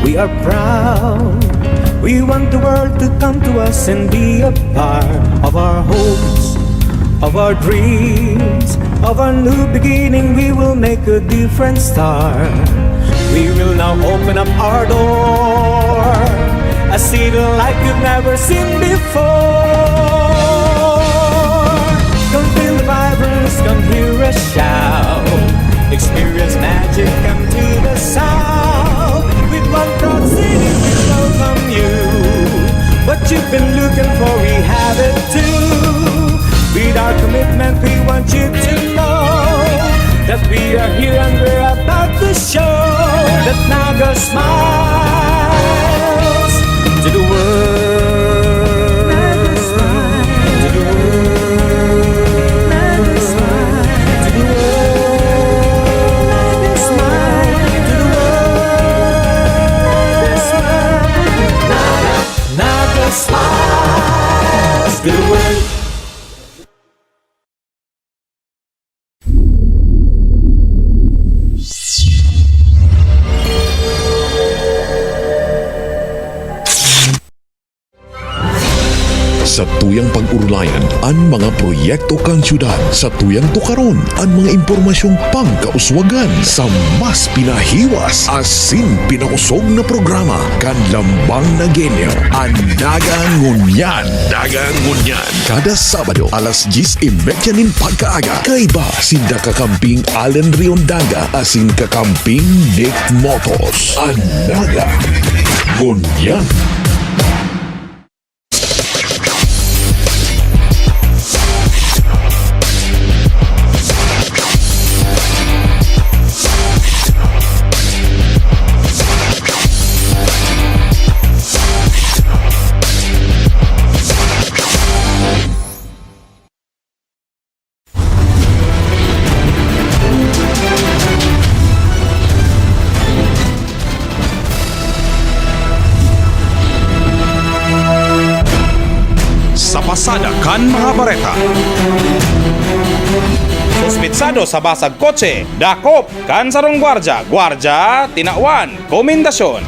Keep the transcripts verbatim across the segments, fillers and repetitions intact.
We are proud. We want the world to come to us and be a part of our hopes, of our dreams, of our new beginning. We will make a different start. We will now open up our door, a city like you've never seen before. Come feel the vibrance, come hear us shout. Experience magic, come to the south. With one proud city, we welcome you. What you've been looking for, we have it too. With our commitment, we want you to know that we are here and we're about to show that Naga smiles to the world. Naga smiles to the world. Satuyang pag-orolayan an mga proyekto kan syudad. Satuyang tukaron an mga impormasyong pangkauswagan sa mas pinahiwas asin pinakusog na programa kan Lambang Naguenyo, an Daga Ngunyan. Daga Ngunyan. Kada Sabado, alas dyes y media nin pagkaaga, kaiba sinda kakamping Allen Riondaga asin kakamping Nick Motos. An Daga Ngunyan. Sa pasada kan mga bareta. Suspitsado sa basag kotse, dakop kan sarong gwardya, gwardya, tinawan komendasyon.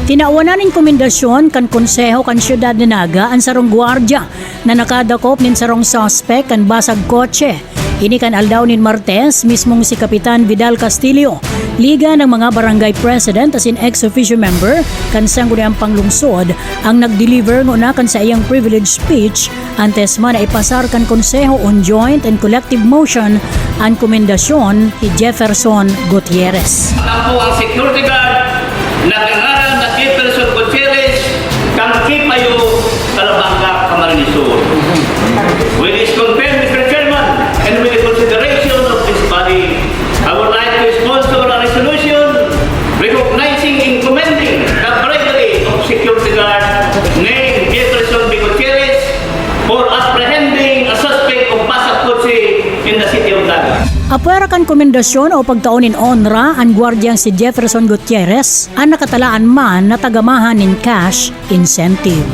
Tinawan na nin komendasyon kan Konseho kan Siyudad nin Naga an sarong gwardya na nakadakop nin sarong suspek kan basag kotse. Ini kan aldaw nin Martes, mismong si Kapitan Vidal Castillo, Liga ng mga Barangay President asin ex officio member kan Sangguniang Panglungsod, ang nag-deliver ngona kan saiyang privilege speech antes man na ipasar kan Konseho on joint and collective motion an komendasyon ni Jefferson Gutierrez. Ako ang security guard na nangaran na Jefferson Gutierrez, kan Kipayo, Calabanga, Camarines Sur. With this consent, Mister Chairman, and with the consideration of this body, I would like to sponsor a resolution recognizing and commending the bravery of security guard named Jefferson B. Gutierrez for apprehending a suspect of basag kotse in the city of Naga. Apwera kan komendasyon o pagtao nin onra an gwardyang si Jefferson Gutierrez, an nakatalaan man na tagamahan nin cash incentive.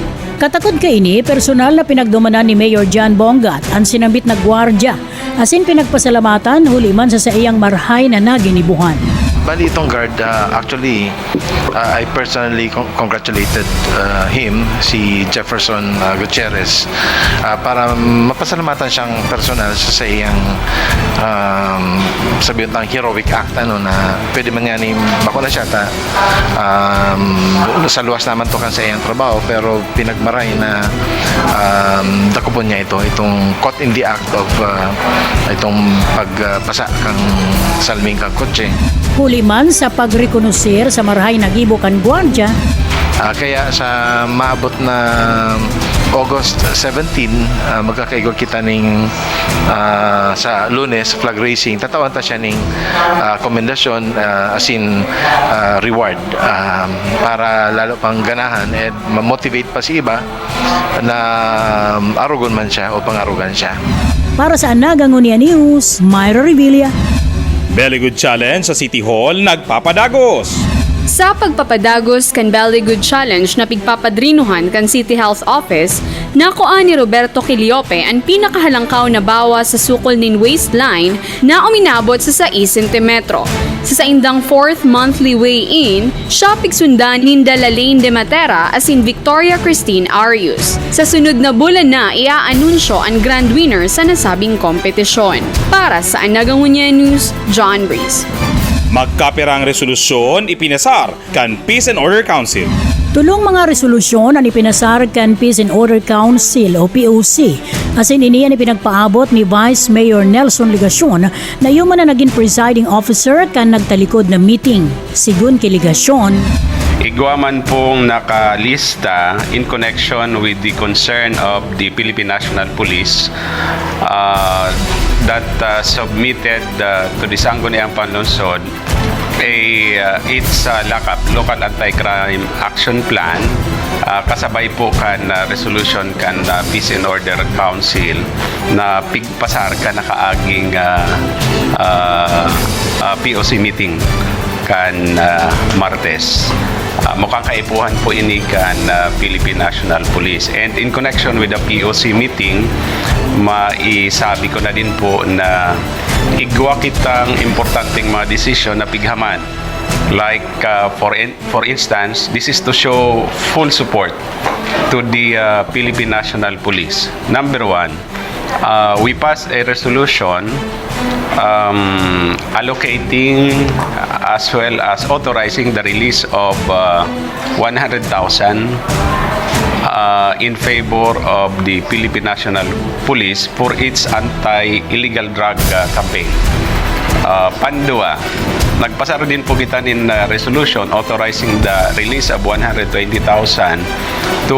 Katakod kaini, personal na pinagdumanan ni Mayor John Bongat an sinambit na gwardiya asin pinagpasalamatan huli man sa saiyang marhay na naginibohan. Bali, itong guard, ah, actually, ah, I personally con-, congratulated, ah, him, si Jefferson, ah, Gutierrez, ah, para mapasalamatan siyang personal sa saiyang, um, sabi tang heroic act, ano, na pwede man nga ni, bako na siya, ta, um, sa luwas naman to kan saiyang trabaho, pero pinagmaray na, um, dakopon niya ito, itong caught in the act of, uh, itong pag, uh, pasa kang salming kang kotse. Huli man sa pagrekonosir sa marhay na gibo kan gwardiya. Ah, kaya sa maabot na August seventeen, ah, magkakaigwa kita ning, ah, sa Lunes, flag raising. Tatawan ta siya ning, ah, komendasyon, ah, as in, ah, reward, ah, para lalo pang ganahan at ma-motivate pa si iba na, um, arogon man siya o pangarogan siya. Para sa Naga Ngunyan News, Myra Revilla. Belly Good Challenge sa City Hall nagpapadagos. Sa pagpapadagos kan Valley Good Challenge na pigpapadrinuhan kan City Health Office, nakua ni Roberto Quiliope an pinakahalangkaw na bawa sa sukol nin waistline na uminabot sa sais sentimetro. Sa saindang fourth monthly weigh-in, siya pigsundan ninda Lalaine de Matera asin Victoria Christine Arius. Sa sunod na bulan na iaanunsyo an grand winner sa nasabing kompetisyon. Para sa Anaga Ngunyan News, John Breeze. Magkapirang resolusyon ipinasar kan Peace and Order Council. Tolong mga resolusyon an ipinasar kan Peace and Order Council o P O C, asin ini an ipinagpaabot ni Vice Mayor Nelson Legacion na iyo man an nagin presiding officer kan nagtalikod na meeting. Sigun ki Legacion, Igwa man pong nakalista in connection with the concern of the Philippine National Police, uh, that, uh, submitted, uh, to the Sangguniang Panlungsod a, uh, its, uh, lock-up, Local Anti-Crime Action Plan, uh, kasabay po kan, uh, resolution kan, uh, Peace and Order Council na pigpasar kan nakaaging, uh, uh, uh, P O C meeting kan, uh, Martes. Uh, mukang kaipuhan po ini kan, uh, Philippine National Police. And in connection with the P O C meeting, maisabi ko na din po na igwa kitang importanteng mga desisyon na pighaman. Like, uh, for in-, for instance, this is to show full support to the, uh, Philippine National Police. Number one, uh, we passed a resolution, um, allocating as well as authorizing the release of, uh, one hundred thousand, uh, in favor of the Philippine National Police for its anti-illegal drug, uh, campaign. Uh, pandua, nagpasar din po kita nin, uh, resolution authorizing the release of one hundred twenty thousand to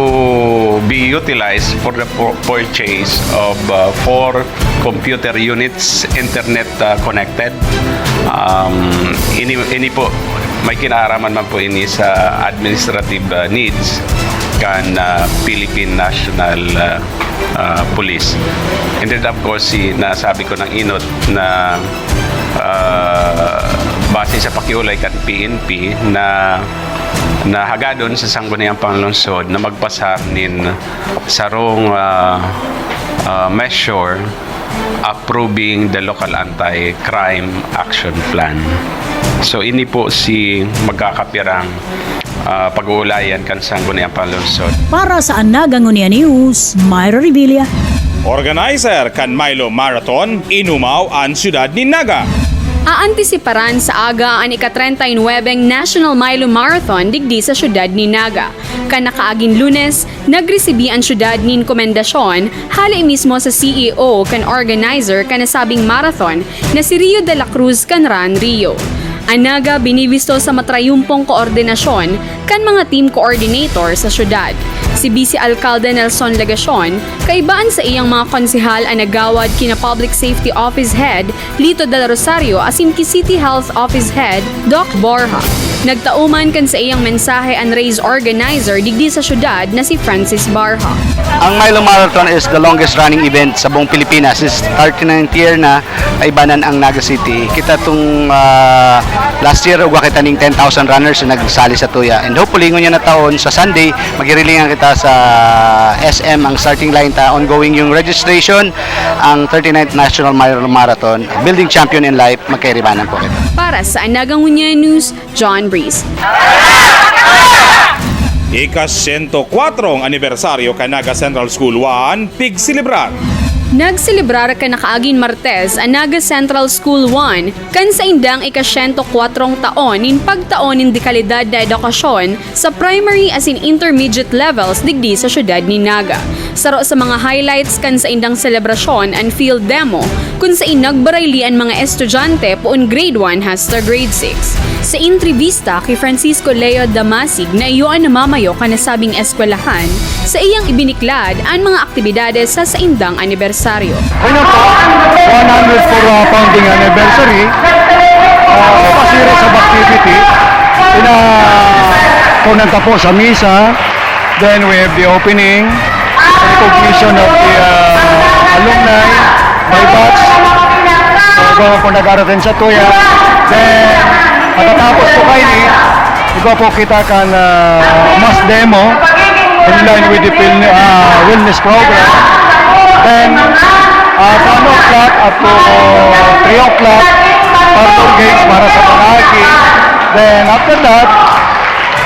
be utilized for the pu-, purchase of, uh, four computer units, internet, uh, connected. Um, ini, ini po, may kinaaraman man po ini sa administrative, uh, needs kan, uh, Philippine National, uh, uh, Police. And then, of course, si, nasabi ko ng inot na, uh, base sa pakiulay kan P N P na nahagadon sa Sangguniang Panlungsod na magpasar nin sarong, uh, uh, measure approving the Local Anti-Crime Action Plan. So, ini po si magkakapirang, ah, pag-uulayan kan Sangguniang Panlungsod. Para sa Anaga Ngunyan News, Myra Revilla. Organizer kan Milo Marathon, inumaw an siyudad nin Naga. Aantisiparan sa aga an ika-treinta y nuebeng National Milo Marathon digdi sa siyudad nin Naga. Kan nakaaging Lunes, nagresibi an siyudad nin komendasyon hale mismo sa C E O kan organizer kan nasabing marathon na si Rio de la Cruz kan Run Rio. An Naga binibisto sa matrayumpong koordinasyon kan mga team coordinator sa siyudad. Si Vice Alcalde Nelson Legacion, kaiba an saiyang mga konsehal an nagawad kina Public Safety Office Head Lito Del Rosario asin ki City Health Office Head Doc Borja. Nagtao man kan saiyang mensahe an race organizer digdi sa siyudad na si Francis Barha. Ang Milo Marathon is the longest running event sa buong Pilipinas. It's thirty-ninth year na, kaibanan ang Naga City. Kita tong, ah, last year, ugwa kita ning ten thousand runners na nagsali sa tuya. And hopefully, ngunyan na taon, sa Sunday, magirilingan kita sa S M. Ang starting line ta, ongoing yung registration, ang thirty-ninth National Mile Marathon, Building Champion in Life, magkairibanan po kita. Para sa Anagang Ngunyan News, John Breeze. Ika-sento kwatrong anibersaryo kan Naga Central School one, pigselebrar. Nagselebrar kan nakaaging Martes an Naga Central School one kan saindang ika-sento kwatrong taon nin pagtao nin dekalidad na edukasyon sa primary asin intermediate levels digdi sa siyudad nin Naga. Saro sa mga highlights kan saindang selebrasyon an field demo, kun sain nagbarayli an mga estudyante poon grade one hasta grade six. Sa entrebista ki Francisco Leo Damasig na iyo an namamayo kan nasabing eskwelahan, saiyang ibiniklad an mga aktibidades sa saindang anibersaryo. Ano po? One hundred for, uh, founding anniversary. Uh, pasira sa activity. Ina-, kung nagtapos sa misa, then we have the opening, recognition of the, uh, alumni by batch. So, kung, kung nag-attend sa tuya, then, pagkatapos po kayo ni, Igwa po kita kan, ah, mass demo in line with the Pil-, ah, wellness program. Then, ah, one o'clock up to three o'clock, parlor games para sa mga aki. Then, after that,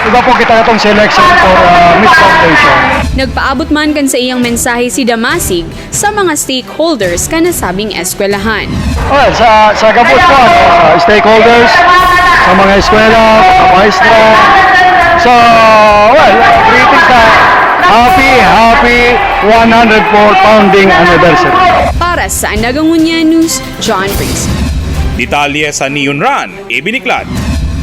igwa po kita katong selection for, ah, Miss Foundation. Nagpaabot man kan saiyang mensahe si Damasig sa mga stakeholders kan nasabing eskwelahan. Well, sa, sa gabos po, ano, sa stakeholders, sa mga eskwela, mga maestra. So, well, greetings sa happy, happy one hundred fourth founding anniversary. Para sa Nagangunya News, John Reese. Detalye sa Neon Run, ibiniklad.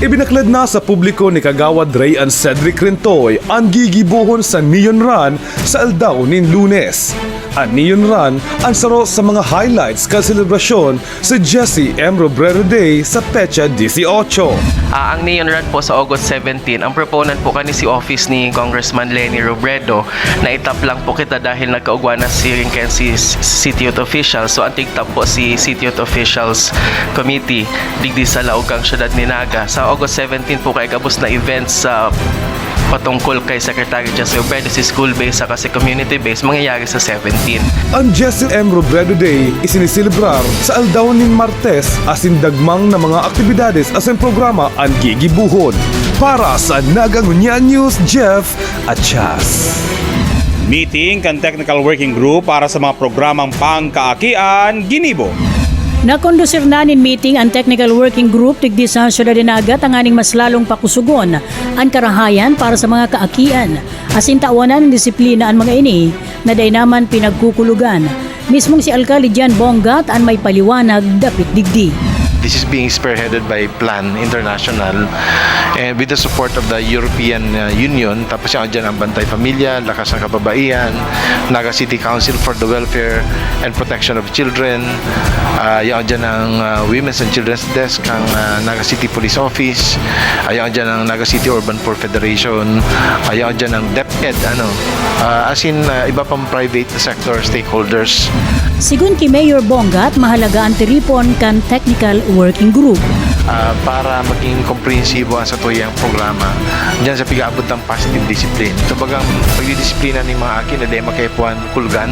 Ibinaklad na sa publiko ni Kagawad Rayan Cedric Rintoy an gigibohon sa Neon Run sa aldaw nin Lunes. An Neon Run an saro sa mga highlights kan selebrasyon sa Jesse M. Robredo Day sa petsa dieciocho. Ah, ang Neon Run po sa August seventeen, ang proponent po kani si office ni Congressman Leni Robredo. Naitap lang po kita dahil nagkaugwa na si, si City Youth Officials. So, ang tigtap po si City Youth Officials Committee digdi sa laog kan siyudad ni Naga. Sa August seventeen po, kay gabos na events sa patungkol kay Secretary Jesse Robredo, si school-based saka si community-based, mangyayari sa seventeen. An Jesse M. Robredo Day isiniselebrar sa aldaw nin Martes asin dagmang na mga aktibidades asin programa an gigibohon. Para sa Nagangunyan News, Jeff Achas. Meeting kan Technical Working Group para sa mga programang pangkaakian ginibo. Nakondusir na nin meeting an Technical Working Group digdi sa Syudad de Naga tanganing mas lalong pakusugon an karahayan para sa mga kaakian, asin tawanan nin disiplina an mga ini na dai naman pinagkukulugan. Mismong si Alkalde John Bongat an may paliwanag dapit digdi. This is being spearheaded by Plan International and with the support of the European uh, Union. Tapos yan dyan ang Bantay Pamilya, Lakas ng Kababaihan, Naga City Council for the Welfare and Protection of Children, uh, yan dyan ang uh, Women's and Children's Desk, ang uh, Naga City Police Office, uh, yan dyan ang Naga City Urban Poor Federation, uh, yan dyan ang DepEd, ano, uh, as in uh, iba pang private sector stakeholders. Sigon ki Mayor Bongat, mahalaga an tiripon kan Technical Working Group. Ah, para maging komprehensibo ang satuyang programa diyan sa pag-aabot ng positive discipline. Kumbaga, ang pagdidisiplina ng mga aki na dahil makahipuan kulgan,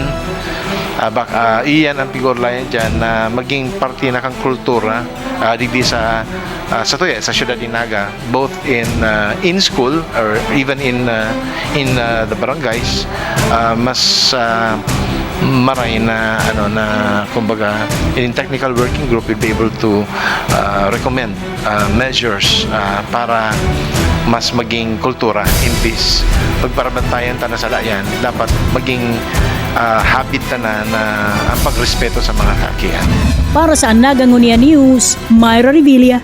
ah, bak, ah, iyan ang pigurlayan dyan na maging parte na kang kultura ah, digdi sa ah, sa tuya, sa siyudad ni Naga, both in ah, in school or even in ah, in ah, the barangays, ah, mas ah, maray na ano na kumbaga in technical working group will be able to ah, recommend ah, measures ah, para mas maging kultura imbis pagparabantayan ta na sala yan, dapat maging ah, habit ta na, na ang pagrespeto sa mga kaakihan. Para sa Nagangunya News, Myra Revilla.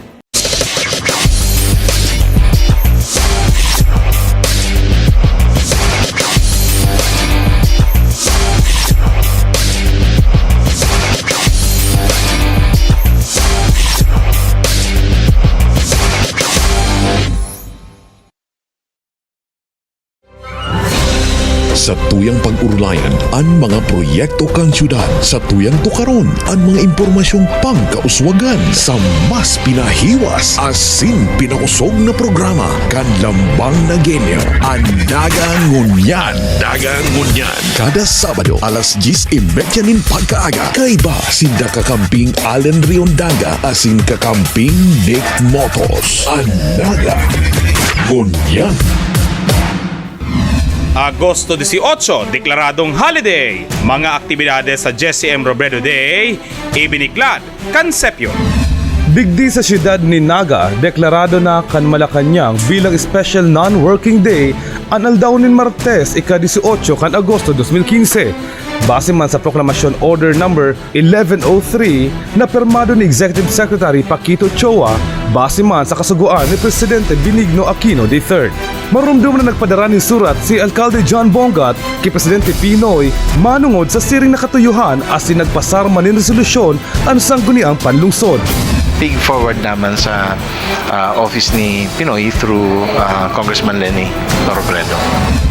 Satuyang pag-orolayan an mga proyekto kan syudad. Satuyang tukaron an mga impormasyong pangkauswagan sa mas pinahiwas asin pinakosog na programa kan Lambang Nagueño, an Nagangunyan. Nagangunyan, kada Sabado alas dyes y media nin pagkaaga, kaiba sinda kakamping Allen Riondaga asin kakamping Nick Motos. An Nagangunyan. Agosto dieciocho, deklaradong holiday. Mga aktibidades sa Jesse M. Robredo Day, ibiniklad kan Sepyo. Digdi sa siyudad ni Naga, deklarado na kan Malacañang bilang Special Non-Working Day an aldaw nin Martes, ika-dieciocho kan Agosto dos mil quince. Base man sa Proclamation Order Number eleven oh three na pirmado ni Executive Secretary Paquito Ochoa, base man sa kasugoan ni Presidente Benigno Aquino the third. Maromdom na nagpadara nin surat si Alkalde John Bongat ki Presidente Pinoy manongod sa siring na katuyohan asin nagpasar man nin resolusyon an Sangguniang Panlungsod. pig forward naman sa, ah, office ni Pinoy through, ah, Congressman Leni Robredo.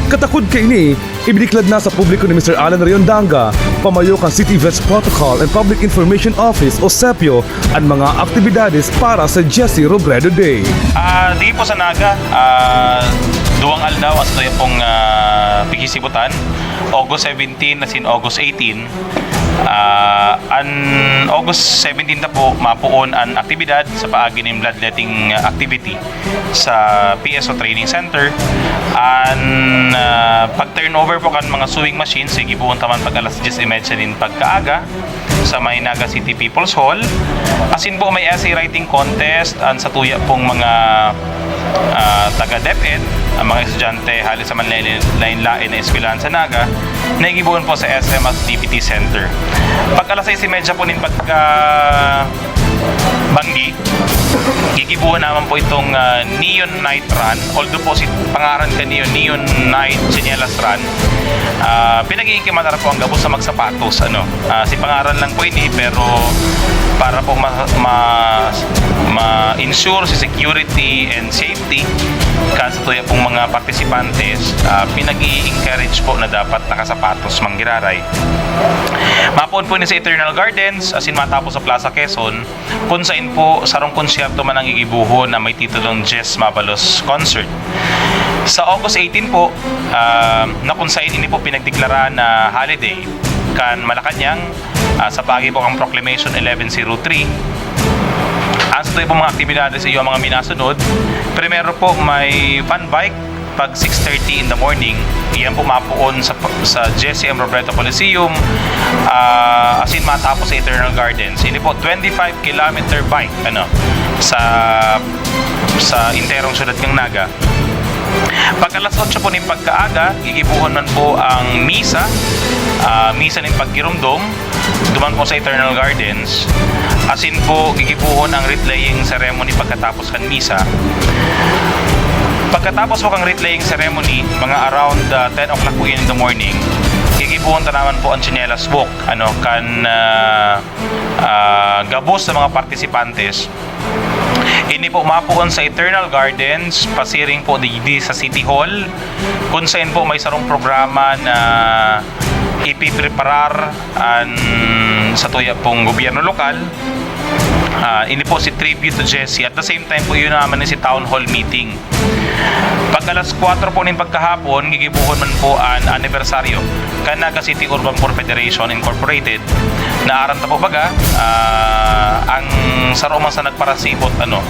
Katakod kaini, ibiniklad na sa publiko ni Mister Alan Riondanga, pamayo kan City Events Protocol and Public Information Office o CEPIO, an mga aktibidades para sa Jesse Robredo Day. Ah, di po sa Naga, ah, duwang aldaw asto pong ah, pigisibutan, August seventeen asin August eighteen. Ah, an August seventeen ta po, mapoon an aktibidad sa paagi nin bloodletting activity sa P S O Training Center. An ah, pag-turnover po kan mga sewing machines, gigibohon ta man pag alas dyes y media nin pagkaaga sa may Naga City People's Hall. Asin po, may essay writing contest an satuya pong mga ah, taga DepEd, ang mga estudyante hali sa manlain-lain na eskwelahan sa Naga, na gigibohon po sa S M at D P T Center. Pag alas sais y media po nin pagka banggi, gigibohon naman po itong ah, Neon Night Run. Although po si pangaran kaniyo Neon Night Tsinelas Run, ah, pinag-iingkiman na po ang gabos sa magsapatos. Ano, ah, si pangaran lang po ini, pero para po ma, ma, ma-ensure si security and safety kan satuya pong mga partisipantes, ah, pinag-i-encourage po na dapat nakasapatos manggiraray. Mapoon po ini sa Eternal Gardens, asin matapos sa Plaza Quezon, kun sain po sarong konsyerto man ang gigibohon na may titulong Jess Mabalos Concert. Sa August eighteen po, ah, na kun sain ini po pinagdeklara na holiday kan Malacañang, ah, sa paagi po kan Proclamation eleven zero three. Ang satuya pong mga aktibidades iyo ang mga minasunod. Primero po, may fun bike pag six thirty in the morning. Iyan po mapoon sa, sa Jesse M Robredo Coliseum, ah, asin matapos sa Eternal Gardens. Ini po, twenty-five kilometer bike, ano, sa sa enterong syudad ng Naga. Pag alas otso po nin pagkaaga, gigibohon man po ang misa, ah, misa nin paggiromdom, duman po sa Eternal Gardens. Asin po, gigibohon ang wreath laying ceremony pagkatapos kan misa. Pagkatapos po kan wreath laying ceremony, mga around ah, ten o'clock po in the morning, gigibohon ta naman po ang Tsinelas Walk, ano, kan ah, ah, gabos sa mga partisipantes. Ini po mapoon sa Eternal Gardens, pasiring po digdi sa City Hall, kun sain po may sarong programa na ipipreparar an satuya pong gobyerno lokal. Ah, ini po si Tribute to Jesse. At the same time po, iyo naman si Town Hall Meeting. Pag alas kwatro po nin pagkahapon, gigibohon man po an anibersaryo kan Naga City Urban Poor Federation Incorporated. Naaram ta po baga, ah, ang saro man sa nagparasibot, ano,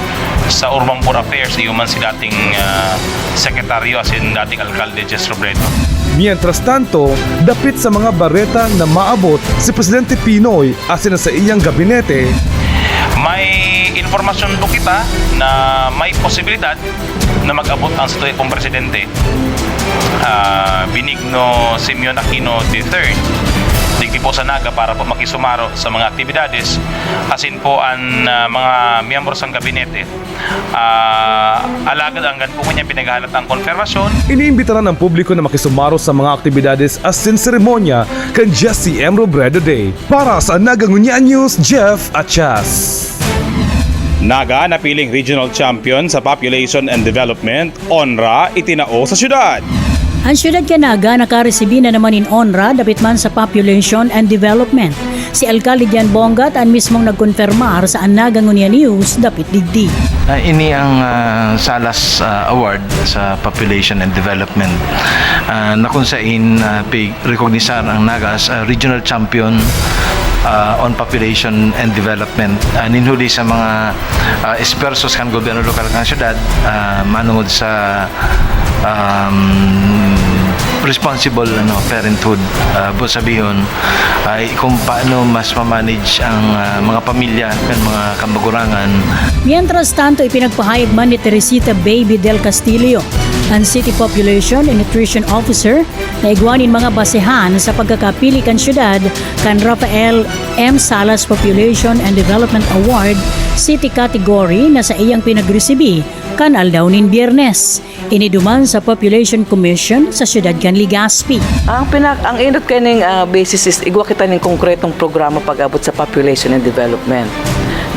sa Urban Poor Affairs, iyo man si dating ah, sekretaryo asin dating alkalde Jess Robredo. Mientras tanto, dapit sa mga bareta na maabot si Presidente Pinoy asin ang saiyang gabinete, May impormasyon po kita na may posibilidad na mag-abot ang satuya pong presidente, ah, Benigno Simeon Aquino the third, digdi po sa Naga para po makisumaro sa mga aktibidades, asin po ang ah, mga miyembro sa gabinete. Ah, alagad hanggan po ngunyan pinaghahalat ang konfirmasyon. Iniimbitaran ang publiko na makisumaro sa mga aktibidades asin seremonya kan Jesse M Robredo Day. Para sa Naga Ngunyan News, Jeff Achas. Naga napiling regional champion sa Population and Development, onra itinao sa syudad. An syudad kan Naga nakaresibi na naman nin onra dapit man sa Population and Development. Si Alkalde Jan Bongat an mismong nagkonfirmar sa An Naga Ngunyan News dapit digdi. Ah, ini ang ah, Salas ah, Award sa Population and Development, ah, na kung sain ah, pig-recognisar ang Naga as a regional champion ah, on population and development. Ah, ninhuli sa mga ah, esfuerzos kan gobyerno lokal kan syudad, ah, manungod sa um, responsible ano parenthood, ah, buot sabihon, ay kung paano mas ma-manage ang ah, mga pamilya kan mga kambagurangan. Mientras tanto, ipinagpahayag man ni Teresita Baby Del Castillo, an City Population and Nutrition Officer, na igwa nin mga basehan sa pagkakapili kan syudad kan Rafael M Salas Population and Development Award City Category na saiyang pinagresibi kan aldaw nin Biyernes. Ini duman sa Population Commission sa siyudad kan Legazpi. Ang pinak ang enot kaining ah, basis is igwa kita ning konkretong programa pag-abot sa population and development.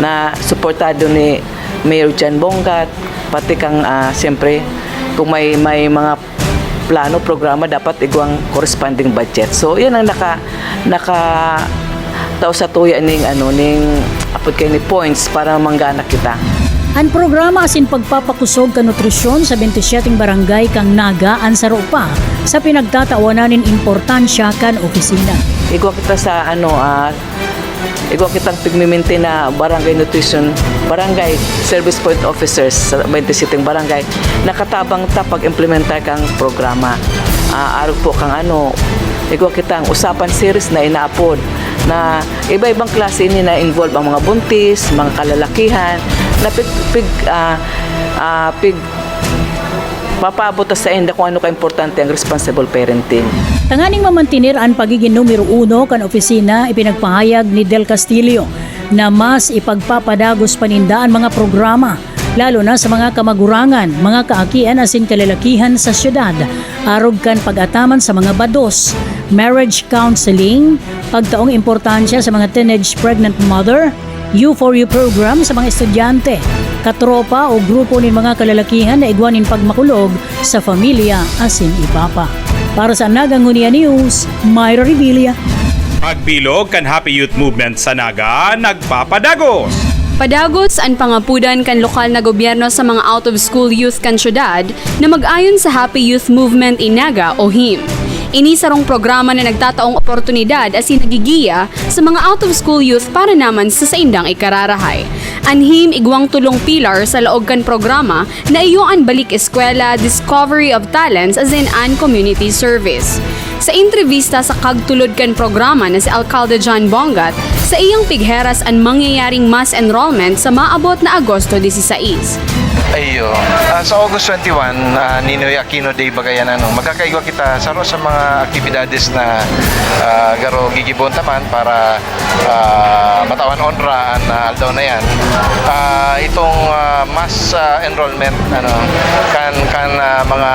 na suportado ni Mayor John Bongat, pati kang, ah, siyempre, kung may, may mga plano, programa, dapat igwang corresponding budget. So, yan ang naka-, naka-, tao sa tuya ning, ano, ning, apod kaini, points para manggana kita. An programa asin pagpapakosog kan nutrisyon sa bente siyete barangay kan Naga an saro pa sa pinagtatawanan nin importansya kan opisina. Igwa kita sa, ano, ah, igwa kitang pigmiminti na barangay nutrition, barangay service point officers sa bente siyete barangay. Nakatabang ta pag-implementar kang programa. Ah, arog po kang, ano, igwa kitang usapan series na inaapod na iba-ibang klase ini na involve ang mga buntis, mga kalalakihan, na pig, pig, ah, ah, pig, papaabot ta sainda kung ano kaimportante ang responsible parenting. Tanganing mamantener an pagigin numero uno kan opisina, ipinagpahayag ni Del Castillo na mas ipagpapadagos pa ninda an mga programa, lalo na sa mga kamagurangan, mga kaakian asin kalalakihan sa syudad, arog kan pag-ataman sa mga bados, marriage counseling, pagtaong importansya sa mga teenage pregnant mother, You for You program sa mga estudyante, katropa o grupo nin mga kalalakihan na igwa nin pagmakulog sa pamilya asin iba pa. Para sa Naga Ngunyan News, Myra Revilla. Pagbilog kan Happy Youth Movement sa Naga nagpapadagos. Padagos an pangapudan kan lokal na gobyerno sa mga out-of-school youth kan syudad na mag-ayon sa Happy Youth Movement in Naga o HIM. Ini sarong programa na nagtataong oportunidad asin nagigiya sa mga out-of-school youth para naman sa saindang ikararahay. An HIM igwang tulong pilar sa laog kan programa na iyo an balik eskwela, discovery of talents asin an community service. Sa entrebista sa kagtulod kan programa na si Alcalde John Bongat, sa iyang pigheras an mangyayaring mass enrollment sa maabot na Agosto dieciséis. Ayo. Ah, sa August twenty-one, ah, Ninoy Aquino Day baga yan, ano, magkakaigwa kita saro sa mga aktibidades na ah, garo gigibon ta man para ah, matawan onra an ah, aldaw na yan. Ah, itong ah, mass ah, enrollment, ano, kan kan ah, mga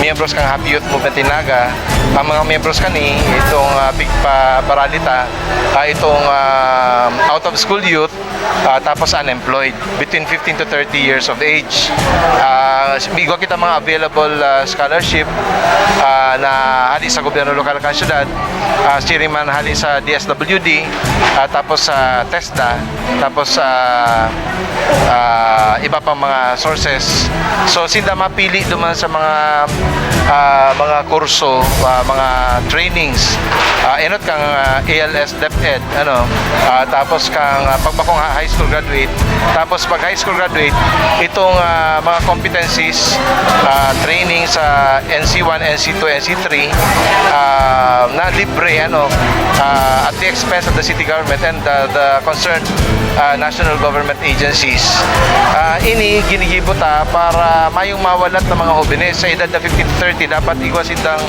miyembros kan Happy Youth Movement in Naga, ang mga miyembros kani, itong ah, pigpabaralita, ah, itong ah, out of school youth, ah, tapos unemployed, between fifteen to thirty years of age. Ah, igwa kita mga available ah, scholarship ah, na hali sa gobyerno lokal kan syudad, ah, siring man hali sa D S W D, ah, tapos sa TESDA, tapos sa ah, iba pang mga sources. So, sinda mapili duman sa mga ah, mga kurso, ah, mga trainings, ah, enot kang ah, A L S DepEd, ano, ah, tapos kang ah, pagbakong ha- high school graduate, tapos pag high school graduate, itong ah, mga competencies, ah, training sa N C one, N C two, N C three, ah, na libre, ano, ah, at the expense of the city government and the, the concerned ah, national government agencies. Ah, ini ginigibo ta para mayong mawalat na mga hobenes sa edad na fifteen to thirty, dapat igwa sindang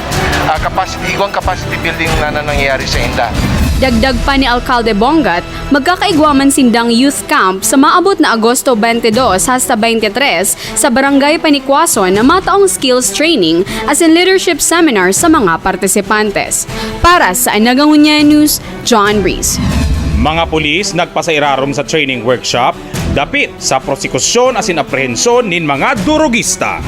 ah, capacity, igwang capacity building na, na nangyayari sa inda. Dagdag pa ni Alcalde Bongat, magkakaigwa man sindang youth camp sa maabot na Agosto twenty-dos hasta twenty-tres sa Barangay Panikwason na mataong skills training asin leadership seminar sa mga partisipantes. Para sa Anaga Ngunyan News, John Reese. Mga pulis nagpasairarom sa training workshop dapit sa prosekusyon asin aprehensyon nin mga durogista.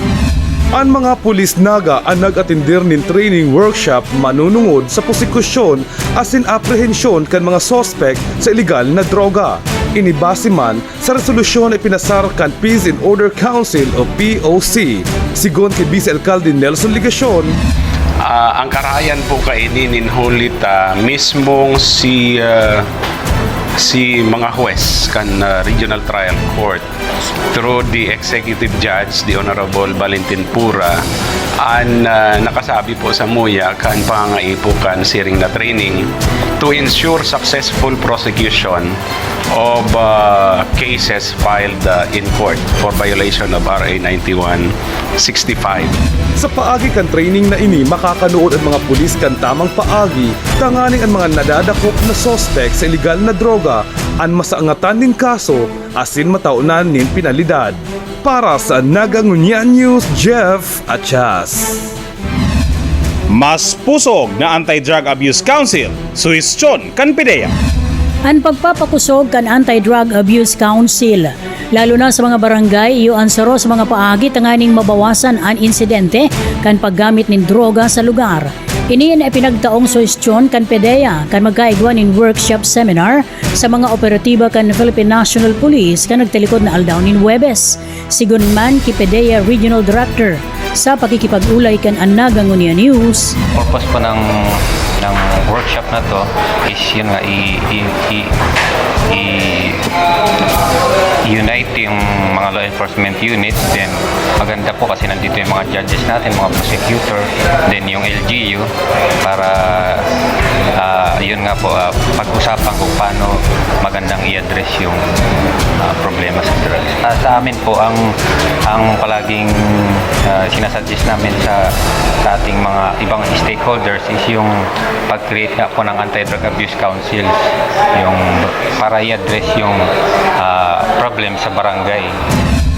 An mga pulis Naga an nag-atender nin training workshop manunungod sa prosekusyon asin aprehensyon kan mga suspek sa ilegal na droga. Ini base man sa resolusyon na ipinasar kan Peace and Order Council o P O C. Sigon ki Vice Alcalde Nelson Legacion, Ah, ang karayan po kaini nin huli ta mismong si ah, si mga huwes kan ah, Regional Trial Court through the Executive Judge, the Honorable Valentin Pura, an ah, nakasabi po sa muya kan pangangaipo kan siring na training to ensure successful prosecution of ah, cases filed ah, in court for violation of R A ninety-one sixty-five. Sa paagi kan training na ini, makakanood an mga pulis kan tamang paagi tanganing an mga nadadakop na suspek sa ilegal na droga an masangatan nin kaso asin mataonan nin penalidad. Para sa Naga Ngunyan News, Jeff Achas. Mas pusog na Anti-Drug Abuse Council, suhestyon kan PDEA. An pagpapakosog kan Anti-Drug Abuse Council, lalo na sa mga barangay, iyo an saro sa mga paagi tanganing mabawasan an insidente kan paggamit nin droga sa lugar. Ini an ipinagtaong suhestyon kan PDEA kan magkaigwa nin workshop seminar sa mga operatiba kan Philippine National Police kan nagtalikod na aldaw nin Huwebes. Sigon man ki PDEA Regional Director, sa pakikipag-olay kan An Naga Ngunyan News. Purpose po ng, ng workshop na to is yun nga, i, i, i, i, unite yung mga law enforcement units. Then maganda po kasi nandito yung mga judges natin, mga prosecutor, then yung L G U para uh, yun nga po, uh, pag-usapan kung paano magandang i-address yung uh, problema sa drugs. Uh, sa amin po, ang ang palaging uh, sinasuggest namin sa, sa ating mga ibang stakeholders is yung pag-create nga po ng Anti-Drug Abuse Councils, yung para i-address yung uh, problem sa barangay.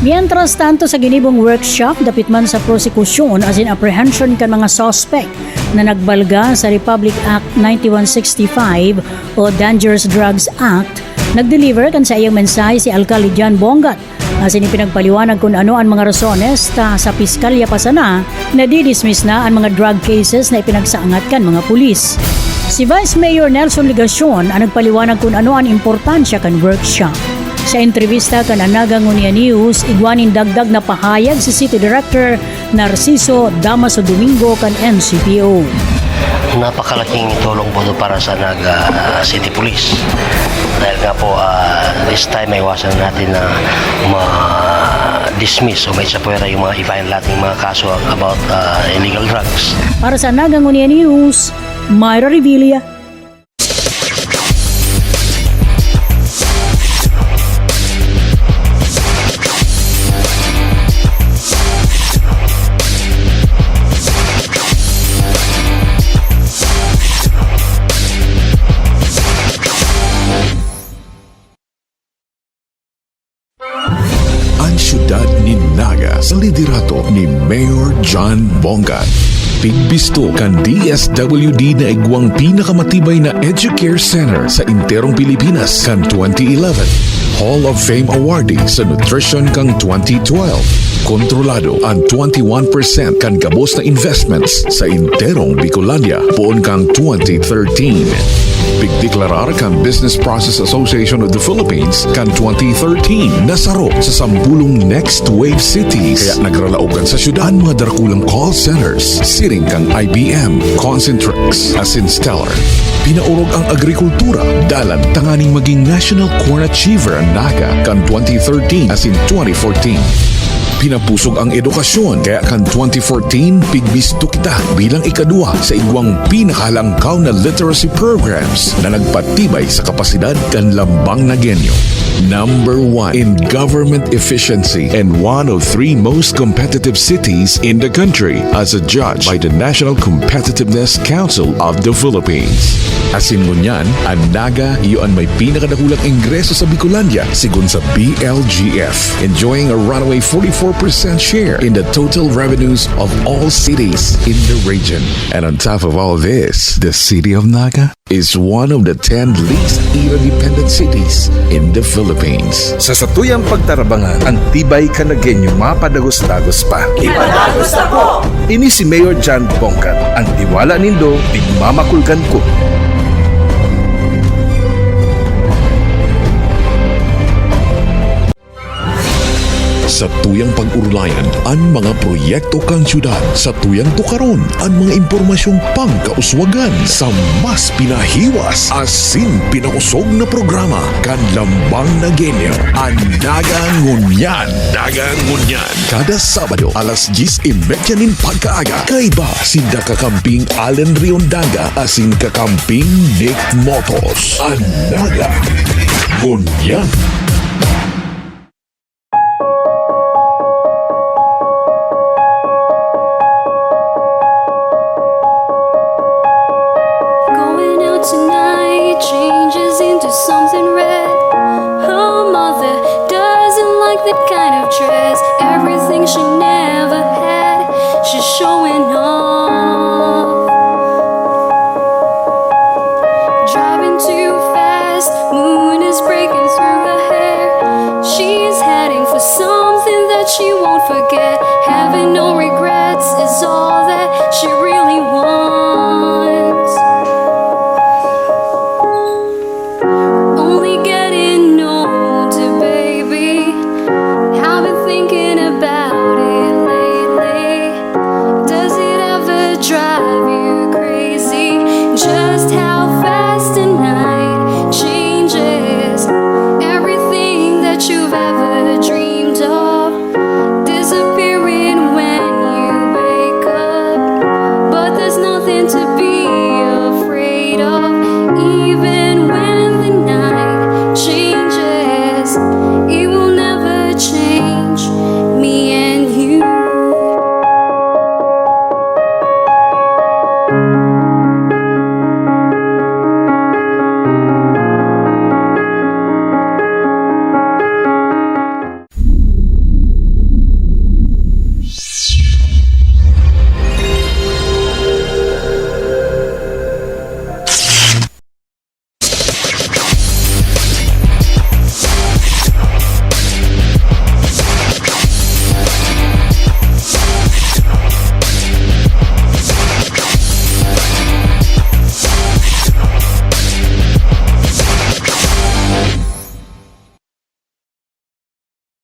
Mientras tanto, sa ginibong workshop, dapit man sa prosekusyon asin apprehension kan mga suspect na nagbalga sa Republic Act ninety-one sixty-five o Dangerous Drugs Act, nag-deliver kan saiyang mensahe si Alkalde John Bongat, asin ipinagpaliwanag kun ano an mga rasones ta sa piskalya pa sana, nadidismiss na an mga drug cases na ipinagsaangat kan mga pulis. Si Vice Mayor Nelson Legacion an nagpaliwanag kun ano an importansya kan workshop. Sa entrebista kan An Naga Ngunyan News, igwa nin dagdag na pahayag si City Director Narciso Damaso Domingo kan N C P O. Napakalaking tulong po ito para sa Naga City Police. Dahil nga po, ah, this time, maiwasan natin na ma-dismiss o maitsapuwera yung mga i-file nating mga kaso about ah, illegal drugs. Para sa Naga Ngunyan News, Myra Revilla. An syudad nin Naga sa liderato ni Mayor John Bongat. Pigbisto kan D S W D na igwang pinakamatibay na Educare Center sa enterong Pilipinas kan twenty eleven. Hall of Fame awardee sa nutrition kan twenty twelve. Kontrolado an twenty-one percent kan gabos na investments sa enterong Bicolandia poon kan twenty thirteen. Pigdeklarar kan Business Process Association of the Philippines kan twenty thirteen na saro sa sampulong Next Wave Cities. Kaya nagralaogan sa syudad an mga darakulang call centers, siring kan I B M, Concentrix, asin Stellar. Pinaorog ang agrikultura, dalan tanganing maging National Corn Achiever an Naga kan twenty thirteen asin twenty fourteen. Pinapusog ang edukasyon, kaya kan twenty fourteen, pigbisto kita bilang ikadwa sa igwang pinakalangkaw na literacy programs na nagpatibay sa kapasidad kan lambang Nagueño. Number one in government efficiency and one of three most competitive cities in the country as a judge by the National Competitiveness Council of the Philippines. Asin ngunyan, an Naga iyo an may pinakadakulang ingreso sa Bicolandia, sigon sa B L G F, enjoying a runaway forty-four percent share in the total revenues of all cities in the region. And on top of all this, the city of Naga is one of the ten least interdependent cities in the Philippines. Sa satuyang pagtarabangan, an tibay kan Nagueño mapadagos-dagos pa. Ipadagos ta po! Ini si Mayor John Bongat, an tiwala nindo, tigmamakulgan ko. Satuyang pag-orolayan an mga proyekto kan syudad. Satuyang tukaron an mga impormasyong pangkauswagan sa mas pinahiwas asin pinakosog na programa kan Lambang Nagueño, an Naga Ngunyan. Naga Ngunyan. Kada Sabado, alas dyes y medya nin pagkaaga, kaiba sinda kakamping Allen Riondaga asin kakamping Nick Motos. An Naga Ngunyan.